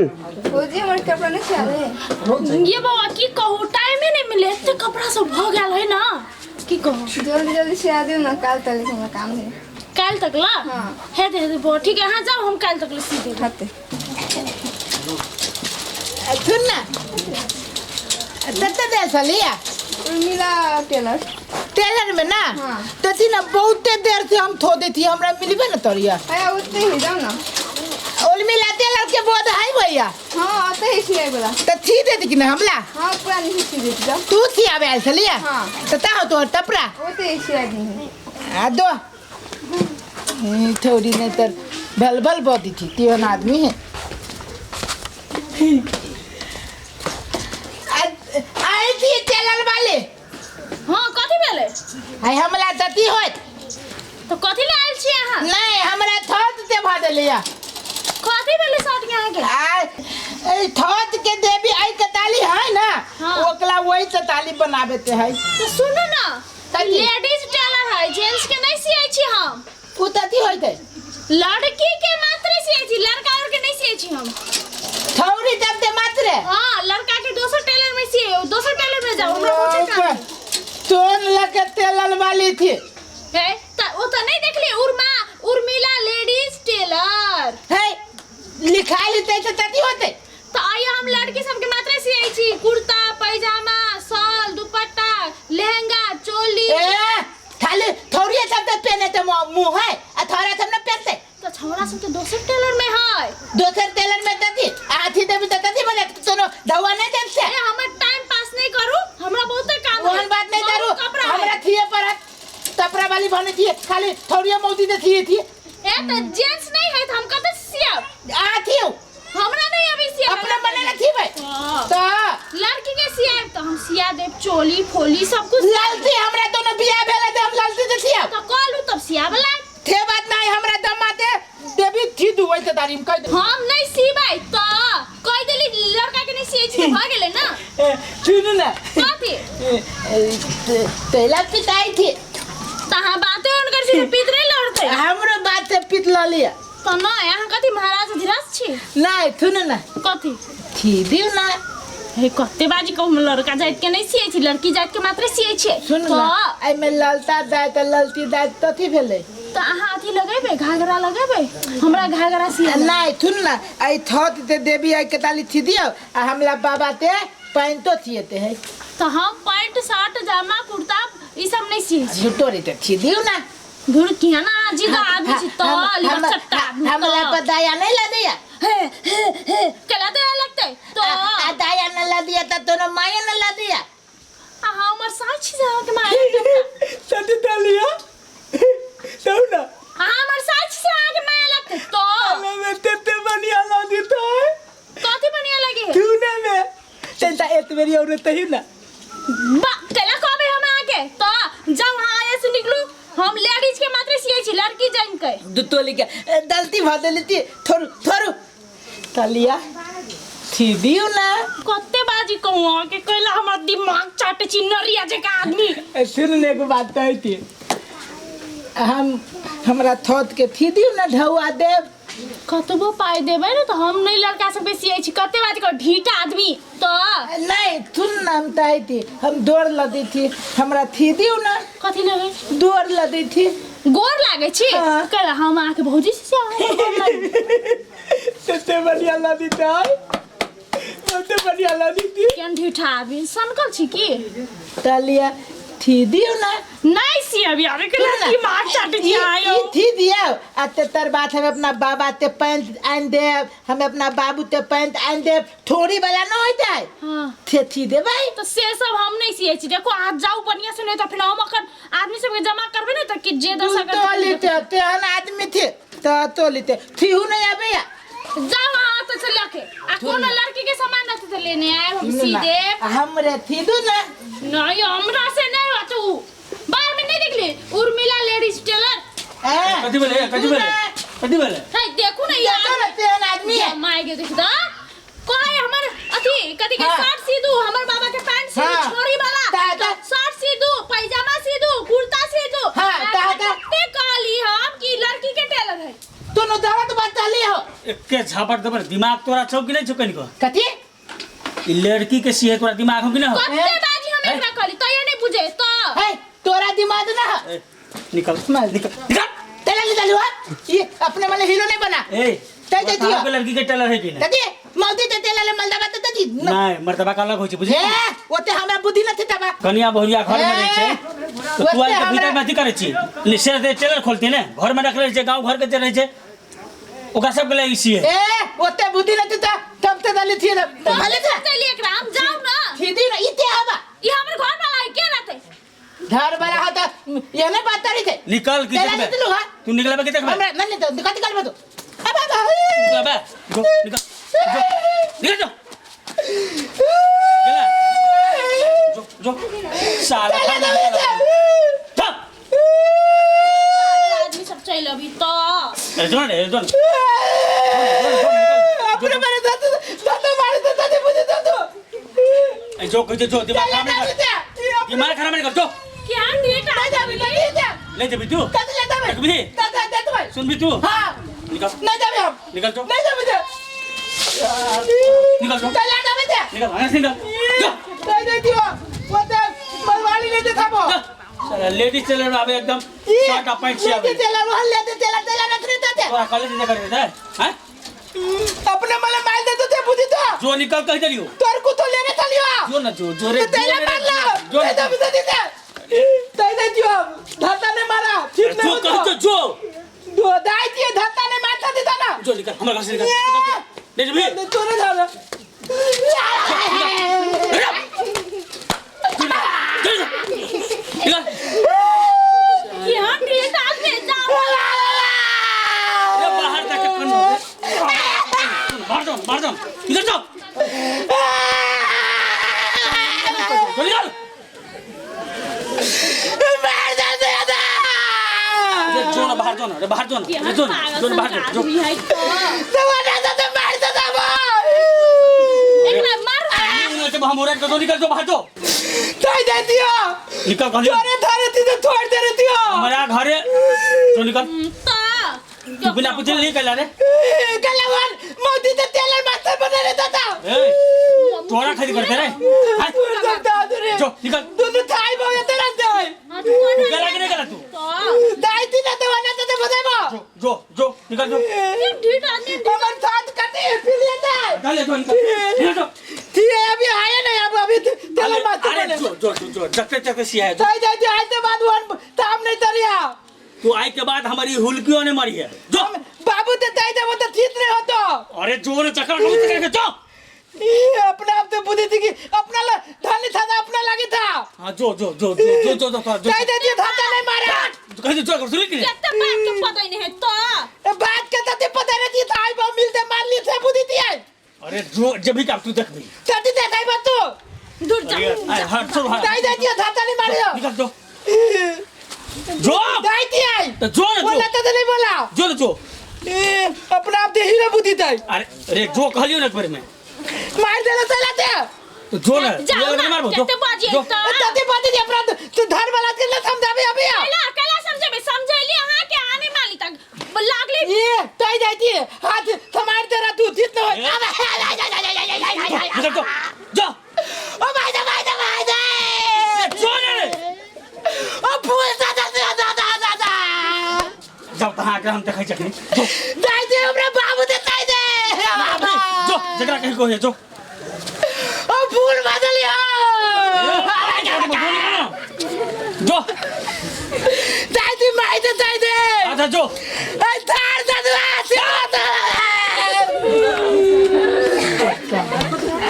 भौजी हमर कपड़ा नहीं सियाले। ये बौआ की कहू, टाइमे नहीं मिले, एते कपड़ा सब भ गेल है ना, की कहू। जल्दी जल्दी सिया दियो ना, काल तक हमरा काम है। काल्हि तक ला? हाँ। हेतै हेतै बौआ, ठीक है, अहाँ जाउ, हम काल्हि तक ला सी देबै। हेतै। सुन ना, कते देर से लिया? उर्मिला टेलर। टेलर में ना? हाँ। तो थी ना बहुते देर से हम थो देती, हमरा मिलबे ना तोरिया। अरे उतने ही जाओ ना। उर्मिला टेलर के बोध है भैया? हाँ, आते ही सिलाई वाला। तो थी देती कि ना हमला? हाँ, पूरा नहीं सी देती जाओ। तू थी आवे आयल से लिया? हाँ। तो ता हो तोहर तपरा? उतने ही सिलाई दी है। आ दो। थोड़ी नहीं तर भल भल बोधी थी, तीन आदमी है। आई थी टेलर वाले। हाँ, कथी भेलै? आई हमला तती होत। तो कथी ले आयल छी अहाँ? नहीं, हमरा थोत ते भ देलिया। कथी भेलै साथ के अहाँके? आ ए थोत के देवी आई के ताली है ना? हाँ। ओकला वही से ताली बनावे ते है। तो सुनू ना, कथी? लेडीज टेलर है, जेंट्स के नहीं सियै छी हम। उ तती होइत है। लड़की के मात्र सियै छी, लड़का और के नहीं सियै छी हम। थौरी तब ते मात्र? हाँ, लड़का के दोसर टेलर में सियै, दोसर टेलर में जाओ, हमरा पूछे काम है। तोन लके तेलल वाली थी। है त ओ त नहीं देखली, उर्मा उर्मिला लेडीज टेलर है, लिखा लेते त तती होते। त आइए हम लड़की सबके मात्र सियै छी, कुर्ता पैजामा शॉल दुपट्टा लहंगा चोली। ए खाली थोड़ी सब त पहने ते मुंह है, आ थोड़ा सब न पहनते। त छौड़ा सब के दोसर टेलर में है। दोसर टेलर में तती आथी देबी त तती बने तोनो धौआ नहीं देते। ए हमर टाइम पास नहीं करू, हमरा बहुत काम है। ओहन बात नहीं बहुत करू, कपड़ा है। हमरा थिए पर तपरा वाली बने थिए, खाली थोड़ी मौती दे थिए थिए। ए त जेंट्स नहीं है त हम कत सियब? आ थियो। हमरा नहीं अभी सिया। अपने मने न थी भाई। हाँ। त लड़की के सियाब त हम सिया देब, चोली फोली सब कुछ। लालती हमरा दोनों बियाह भेल त हम लालती दे सियाब। त कहलू तब सियाबला। थे बात नहीं, हमरा दमा दे देबी थी दुवै त दारी में कह दे। हम नहीं सिबै त कह देली लड़का के नहीं सियै छी त भ गेलै ना। ए, सुनू ना। कथी? तेला पिताई थी। त अहाँ बाते हुनकर से पीत नहीं लड़ते। हमरो बात से पीत ल लिया। त नहीं, अहाँ कथी महाराज धीरज छी? नहीं, सुनू ना। कथी? थी दिउ ना। हे कते बाजी कहू, हम लड़का जाइत के नहीं सियै छी, लड़की जाइत के मात्र सियै छियै। सुन ना, एहिमे ललता दाय त ललती दाय कथी भेलै? त अहाँ अथी लगेबै, घाघरा लगेबै? हमरा घाघरा सिया। नहीं, सुन ना, एहि थत ते देवी आई के ताली थी दियौ, आ हमला बाबा ते पैंतो थिएते है। त हम पैंट शर्ट जामा कुर्ता ई सब नहीं सियै छी। झूठो रे त थी दियौ ना। धुर किया ना जी का आदमी छी त लिबर चट्टा आदमी त। हमला पर दया नहीं ला दिया। हे हे हे केला दया लगतै त। आ दया न ला दिया त तोनो माया न ला दिया। आ हमर सास छी जे अहाँके माया लगतै। सती तालिया। तौ ना। आ हमर सास छी जे अहाँके माया लगतै त। हमें तेते बढ़िया ला दिता है। कथी बढ़िया लगे है? तू ना में। तेंता एक बेरी और तही ना। बा केला कहबै हम अहाँके त जाउ अहाँ आये से निकलू, हम लेडीज के मात्र सियै छी, लड़की जानि के। दू तोली के दलती भ देली थी, थोरू थोरू तलिया थी दियौ ना। कते बाजी कहू अहाँके, कैला हमर दिमाग चाटे छी नरिया जकाँ आदमी। ए, सुन ने एगो बात कहै थी, हम हमरा थोत के थी दियौ ना, ढौआ देब। कतबो पाइ देबै ने तऽ हम नहि लड़का सबके सियै छी। कते बाजी कहू ढीठ आदमी त। नहीं, सुन ना, हम कहै थी हम दौड़ लदी थी, हमरा थी दियौ ना। कथी लगै? दौड़ लदी थी। गोर लागै छी? हाँ। कैला हम अहाँके भौजी छी से अहाँके गोर लागै? कते बढ़िया लदी थी, कते बढ़िया लदी थी। केहन ढीठा आदमी, सनकल छी की? तलिया थी दियौ ना। नहीं सियब यार, एकरा सुन ना। दिमाग चाटे छी आयो। ई थी दियौ, आ तेतर बात हम अपना बाबा ते पैंट आनि देब, हम अपना बाबू ते पैंट आनि देब, थोड़ी वाला न होइत है। हाँ। थे थी देबै। तो से सब हम नहीं सियै छी। देखो आज जाऊ बढ़िया से, नहीं तो फिर हम अखन आदमी सबके जमा करबै ने त कि जे दस अगर तो लेते तेहन आदमी थे त तो लेते थीहू नहीं आबैया। जाओ अहाँ तो से लके, आ कोनो लड़की के सामान रहते तो लेने आए हम सुनू ना, सीधे। हमरे थी दू ना। नहीं, हमरा से नहीं होत उ। बाहर में नहीं देखली उर्मिला लेडीज टेलर। ए, कथी भेलै? कथी भेलै? कथी भेलै? हे देखू ना यार, देखो ना तेहन आदमी है। माय के देख दा कोई हमर अथी कथी के हाँ। शर्ट सी दू, हमर बाबा के पैंट सी दू, हाँ। छोरी वाला ता- ता- शर्ट सी दू, पैजामा सी दू, कुर्ता सी दू। हाँ, ता- ता- कते कहली हम कि लड़की के टेलर है। दोनों दर्द बतली हो। एके झापट देबै दिमाग तोरा छौ कि नहि छौ कनिको कथी ई लड़की के सिहे तोरा दिमाग हो कि ना हो कते बाजी हम एकरा कहली तैयो नहीं बुझे तो है तोरा दिमाग ना है ए, निकल निकल निकल तेला ले चलू ये अपने वाले हीरो नहीं बना ए तै दे दियो। के लड़की के टेलर है कि नहीं तदी मौती ते तेला ले मलदबा ते तदी नहीं मर्तबा का अलग होइ छै बुझली ए ओते हमरा बुद्धि न थी तबा कनिया बहुरिया घर में रहै छै ए, तऽ तू ओते आइ के भीतर हमरा में अथी करै छी निशेष दे टेलर खोलती ने घर में रखले रहै छै गाँव घर के जे रहै छै ओकरा सबके लागि सिए ए ओते बुद्धि न थी त तब ते दली थी त भले था चलिए एकरा हम जाऊ ना थी ना इते हवा ई हमर घर वाला है के रहते घर वाला हो त ये ना बात रही थे निकल की तेला देखबे नहीं दिलू हा तू निकलबे की देखबे हमरा नहीं तो कथी करबे तू अब अब निकलबे जो निकल जो निकल जो गेला जो जो साला तेला दली थे जा आदमी सब चल अभी तो अरे जो रे जो अपने मारे दादा दादा मारे तो दादा बुझे तो तू ए, जो कहि जो दिमाग तेला खराब नहीं दली कर थे दिमाग खराब नहीं कर जो क्या ढीठ नहीं जाबी नहीं जा ले जेबी तू कथी ले जाबे देखबी दादा दे तू सुनबी तू हां निकल नहीं जाबे हम निकल जो नहीं जाबे ते निकल जो तेला जाबे ते निकल वहां से निकल जो नहीं दे दियो वो ते मलवाली नहीं दे थाबो जा। साला लेडीज टेलर में आवे एकदम शर्ट आ पैंट से आवे ले तेला रोहन ले दे तेला तेला रख रे ते तोरा कॉलेज से करे दे हैं अपने मले मार दे तो ते बुद्धि तो जो निकल कह देलियो तोर को तो लेने चलियो जो न जो जो रे तो तेला जो मार रे, ला जो ते न दे दे दे ते दे दियो धाता ने मारा ठीक जो नहीं कह तो जो दो दाई दिए धाता ने मारता देता ना जो निकल हमारे घर से निकल ये। ले जेबी तोरे धारा निकल क्या ढीठ आदमी जाऊ ये बाहर जाके कन बाहर जाओ बाहर जाओ इधर जाओ जो निकल मार दे दे ये जो ना बाहर जो ना रे बाहर जो ना रे जो ना जो ना बाहर जो जो आदमी है तो दे दे मार दे दे एकरा मार नहीं तो हम उड़ा जो निकल जो बाहर जो दे दे दियो निकल कहलियो तोरे धारे थी तो थोड़ दे रे दियो हमारा घरे जो निकल तो तू बिना पूछे नहीं कहला रे गलवान मोदी ते तेलर मास्टर बना रे दादा ए तोरा खरीद करते रे हैं? दादू रे जो निकल दोनों थाई बहु तेरा दे गला कि नहीं गला तू दाई थी ना तो वना तो बजाबो जो जो जो निकल जो ढीठ आदमी हमर साथ कटी फिर लेता निकल जो निकल निकल जो थी अभी आया नहीं अब अभी तेलर मास्टर अरे बने जो जो जो जो जगते जगते सिया है जो। थाई जाई आए ते बाद वन ताम नहीं तरिया तू आए के बाद हमारी हुलकियों ने मारी है जो बाबू ते दाई देबो तो ठीक नहीं होतो अरे जो ने चक्कर खाऊ चक्कर के जो ये अपने आप तो बुद्धि थी कि अपना धानी था ना अपना लगी था हाँ जो जो जो जो जो जो जो जो दाई दे दिया धाता नहीं मारा कह दे जो कर सुन कि नहीं केते बात के पता नहीं है तो ए, बात के तती पता नहीं थी थाई बहु मिलते मार ली थे बुद्धि थी आई अरे जो जब भी का तू देख भी तती दे दाई बात तू दूर जा अरे अरे हाँ छोड़ हाँ दाई दे दिया धाता नहीं मारियो निकल जो जो दाई थी आई तो जो ना बोला जो तो नहीं बोला जो ना जो ए, अपना आप दे हीरो बुद्धि थाई अरे अरे जो कहलियो ना एक बार में मार देना चला ते तो जो ना जाओ ये ना मारबो जो केते बाजी जो तो तती पता थी अपना तू धर वाला के ना समझाबे अभी कैला कैला समझेबे समझैली अहाँ के आने माली तक लागली ये दाई जाई थी हाथ थमार दे रहा तू जीत न हो ए। निकल जो जो ओ भाई दे भाई दे भाई दे जो ना रे ओ फूल दादा दादा दादा दादा जाओ तहाँ आके हम देखै छखनी जो दाई दे हमरा बाबू दे दाई दे बाबा जो जकरा कहीं को है जो ओ फूल बदलियो जो दाई दे माई दे दाई दे अच्छा जो ए